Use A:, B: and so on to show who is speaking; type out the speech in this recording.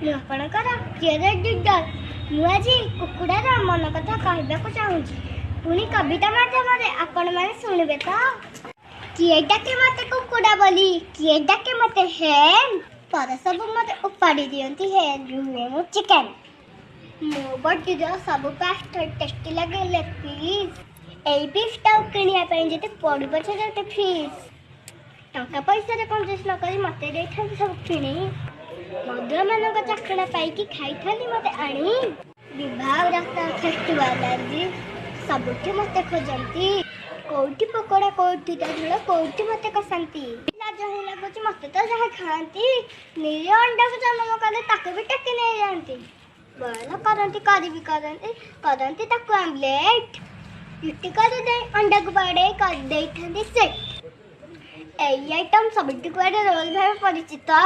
A: ମୁଁ ଆପଣଙ୍କର ପ୍ରିୟ ଲିଡର। ମୁଁ ଆଜି କୁକୁଡ଼ାର ମନ କଥା କହିବାକୁ ଚାହୁଁଛି, ପୁଣି କବିତା ମାଧ୍ୟମରେ। ଆପଣମାନେ ଶୁଣିବେ ତ? କିଏ ଡାକେ ମତେ କୁକୁଡ଼ା ବୋଲି, କିଏ ଡାକେ ମତେ ହେନ୍। ପର ସବୁ ମତେ ଉପାଡ଼ି ଦିଅନ୍ତି ହେନ୍, ରୁହେ ମୁଁ ଚିକେନ୍। ମୋ ବଡିର ସବୁ ପାର୍ଟ ଟେଷ୍ଟି ଲାଗେ ଲେଗ୍ ପିସ୍। ଏଇ ପିସ୍ଟାକୁ କିଣିବା ପାଇଁ ଯେତେ ପଡ଼ିବ ଗୋଟେ ଫିସ୍। ଟଙ୍କା ପଇସାରେ କଞ୍ଜୁସ ନ କରି ମତେ ଦେଇଥାନ୍ତି ସବୁ କିଣି। ମଧୁଆମାନଙ୍କ ଚାଖଣା ପାଇକି ଖାଇଥାନ୍ତି ମତେ ଆଣି। ବିବାହ, ବ୍ରତ, ଫେଷ୍ଟିଭାଲ ଆଦି ସବୁଠି ମତେ ଖୋଜନ୍ତି। କୋଉଠି ପକୋଡ଼ା, କୋଉଠି ତା ଝୋଳ, କୋଉଠି ମତେ କଷାନ୍ତି। ଲାଜ ହିଁ ଲାଗୁଛି, ମତେ ତ ଯାହା ଖାଆନ୍ତି। ନିଜ ଅଣ୍ଡାକୁ ଜନ୍ମ କଲେ ତାକୁ ବି ଟେକି ନେଇଯାଆନ୍ତି। ବଏଲ କରନ୍ତି, କରି ବି କରନ୍ତି, କରନ୍ତି ତାକୁ ଆମଲେଟ୍। ରୁଟି କରିଦେଇ, ଅଣ୍ଡାକୁ ବାଡ଼େଇ କରିଦେଇଥାନ୍ତି ସେଟ୍। ଏଇ ଆଇଟମ୍ ସବୁଠି କୁଆଡ଼େ ରୋଲ ଭାବେ ପରିଚିତ।